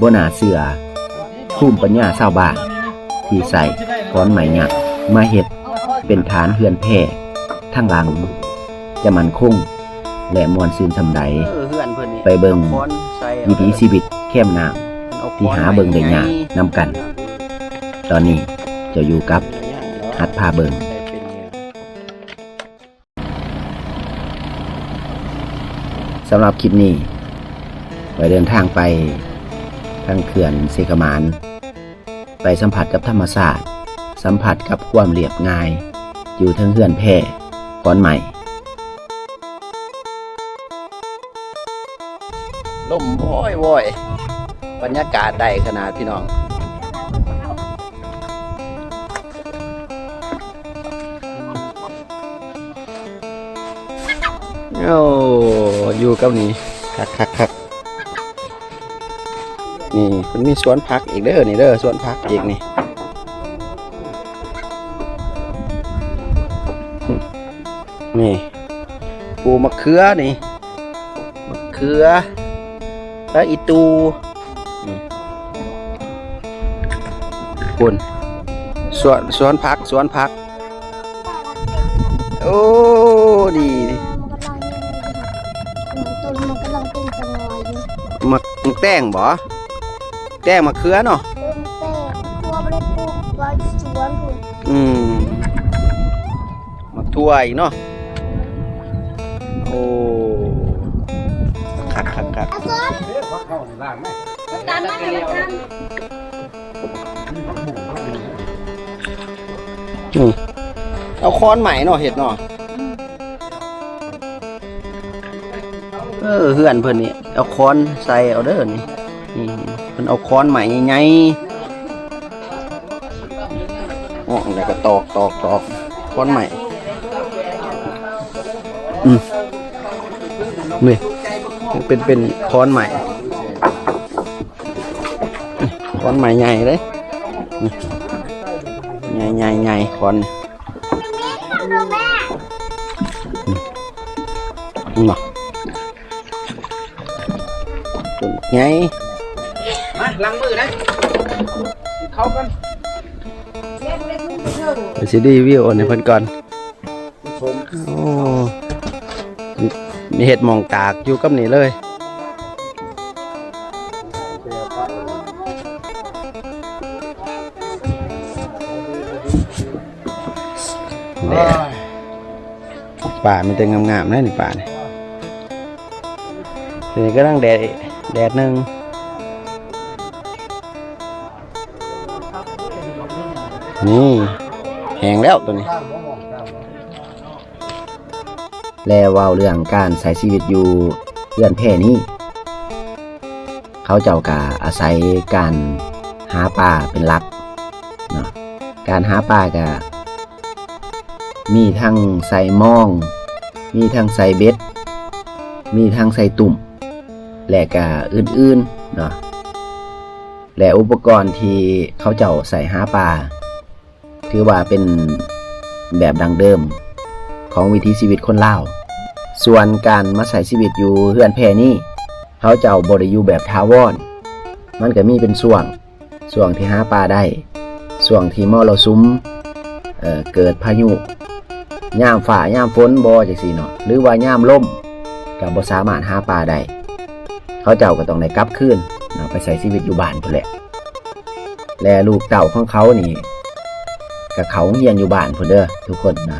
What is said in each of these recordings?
ບໍ່ໜ້າເຊື່ອ, ພູມປັນຍາຊາວບ້ານທີ່ໃຊ້ຂອນໄມ້ຫຍັກມາເຮັດເປັນຖານເຮືອນແພທັງຫຼັງ ຈະໝັ້ນຄົງ ແລະ ມ່ວນຊື່ນສ່ຳໃດ. ໄປເບິ່ງວິຖີຊີວິດແຄມນ້ຳທີ່ຫາເບິ່ງໄດ້ຍາກນຳກັນ. ຕອນນີ້ເຈົ້າຢູ່ກັບຫັດພາເບິ່ງ. ສຳລັບຄລິບນີ້ ໄວ້ເດີນທາງໄປທາງເຂື່ອນເຊກະໝານ, ໄປສຳຜັດກັບທຳມະຊາດ, ສຳຜັດກັບຄວາມລຽບງ່າຍ ຢູ່ເທິງເຮືອນແພຂອນໄມ້. ລົມວອຍໆ ບັນຍາກາດໄດ້ຂະໜາດພີ່ນ້ອງ. ໂອ້ ຢູ່ກັບນີ້ ຄັກໆໆ. ນີ້ເພິ່ນມີສວນຜັກອີກເດີ ນີ້ເດີ ສວນຜັກອີກນີ້. ນີ້ ປູກມະເຂືອນີ້ ມະເຂືອ ຜັກອີ່ຕູ່. ອືມ ພຸ້ນ ສວນ ສວນຜັກ ສວນຜັກ. ໂອ້ ດີ ຕົ້ນມັນກຳລັງເປັນຕະງອຍຢູ່. ໝາກ ໝາກແຕງບໍ? ແຕງ ໝາກເຂືອເນາະ. ເອີ ແຕງ ເຂົາບໍ່ໄດ້ປູກໄວ້ສວນພຸ້ນ. ອືມ ໝາກຖົ່ວອີກເນາະ. ໂອ້ ຄັກໆໆ. ຕາມມາ ຕາມມາ. ອືມ ເອົາຄ້ອນໄມ້ເນາະ ເຮັດເນາະ. ເອີ ເຮືອນເພິ່ນນີ້ ເອົາຄ້ອນໃສ່ເອົາເດີນີ້. ນີ້ເພິ່ນເອົາຄ້ອນໄມ້ໃຫຍ່ໆ ອອກ ແລ້ວກໍຕອກ ຕອກ ຕອກ ຄ້ອນໄມ້. ອືມ ນີ້ ເປັນ ເປັນຄ້ອນໄມ້. ຄ້ອນໄມ້ໃຫຍ່ເດ້ ນີ້ ໃຫຍ່ໆໆ ຄ້ອນນີ້ ນີ້ ເຫັນບໍ່ ຕົ້ນໃຫຍ່. ມາ ລ້າງມືນະ ກິນເຂົ້າກ່ອນ. ຊິຣີວິວອັນນີ້ເພິ່ນກ່ອນ. ໂອ້ ມີເຮັດໝ່ອງຕາກຢູ່ກັບນີ້ເລີຍ. ແດດ ປາມີແຕ່ງາມໆ ເດ້ນີ້ ປານີ້. ນີ້ກຳລັງແດດ ແດດໜຶ່ງ. ນີ້ ແຫ້ງແລ້ວໂຕນີ້. ແລະ ເວົ້າເລື່ອງການໃຊ້ຊີວິດຢູ່ເຮືອນແພນີ້ ເຂົາເຈົ້າກະອາໄສການຫາປາເປັນຫຼັກເນາະ. ການຫາປາກະມີທັງໃສ່ມອງ, ມີທັງໃສ່ເບັດ, ມີທັງໃສ່ຕຸ່ມ ແລະ ກະອື່ນໆເນາະ. ແລະ ອຸປະກອນທີ່ເຂົາເຈົ້າໃຊ້ຫາປາ ຖືວ່າເປັນແບບດັ້ງເດີມຂອງວິຖີຊີວິດຄົນລາວ. ສ່ວນການມາໃຊ້ຊີວິດຢູ່ເຮືອນແພນີ້ ເຂົາເຈົ້າບໍ່ໄດ້ຢູ່ແບບຖາວອນ, ມັນກະມີເປັນຊ່ວງ, ຊ່ວງທີ່ຫາປາໄດ້, ຊ່ວງທີ່ມໍລະສຸມ, ເອີ ເກີດພາຍຸ, ຍາມຟ້າຍາມຝົນບໍ ຈັ່ງຊີ້ເນາະ, ຫຼືວ່າຍາມລົມ ກະບໍ່ສາມາດຫາປາໄດ້, ເຂົາເຈົ້າກະຕ້ອງໄດ້ກັບຄືນເນາະ ໄປໃຊ້ຊີວິດຢູ່ບ້ານພຸ້ນແຫຼະ. ແລະ ລູກເຕົ້າຂອງເຂົານີ້ກະເຂົ້າໂຮງຮຽນຢູ່ບ້ານພຸ້ນເດີທຸກຄົນນະ,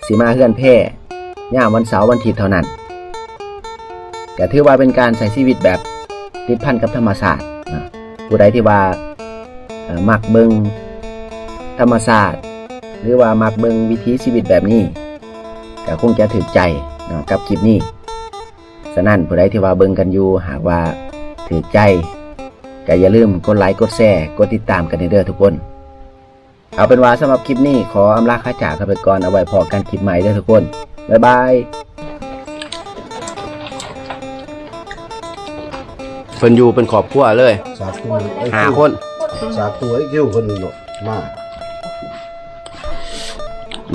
ຊິມາເຮືອນແພຍາມວັນເສົາວັນທິດເທົ່ານັ້ນ. ກະຖືວ່າເປັນການໃຊ້ຊີວິດແບບຕິດພັນກັບທຳມະຊາດນະ. ຜູ້ໃດທີ່ວ່າ ເອີ ມັກເບິ່ງທຳມະຊາດ ຫຼືວ່າມັກເບິ່ງວິຖີຊີວິດແບບນີ້ ກະຄົງຈະຖືກໃຈເນາະກັບຄລິບນີ້. ສະນັ້ນ ຜູ້ໃດທີ່ວ່າເບິ່ງກັນຢູ່ ຫາກວ່າຖືກໃຈ ກະຢ່າລືມກົດໄລ ກົດແຊ ກົດຕິດຕາມກັນແດ່ເດີທຸກຄົນ. ເອົາເປັນວ່າສຳລັບຄລິບນີ້ ຂໍອຳລາຄາຈາກັນໄປກ່ອນ, ເອົາໄວ້ພໍ້ກັນຄລິບໃໝ່ເດີທຸກຄົນ. ບາຍບາຍ. ເພິ່ນຢູ່ເປັນຄອບຄົວເລີຍ ສາມຕົວ ຫ້າຄົນ. ສາມຕົວ ໄອ້ຄິວເພິ່ນມາ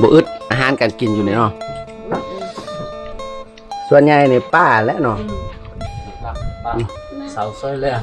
ບໍ່ອຶດອາຫານການກິນຢູ່ນີ້ເນາະ. ສ່ວນໃຫຍ່ນີ້ປາແຫຼະເນາະ. ອືມ ອືມ ສາວຊ່ອຍແລ່ນ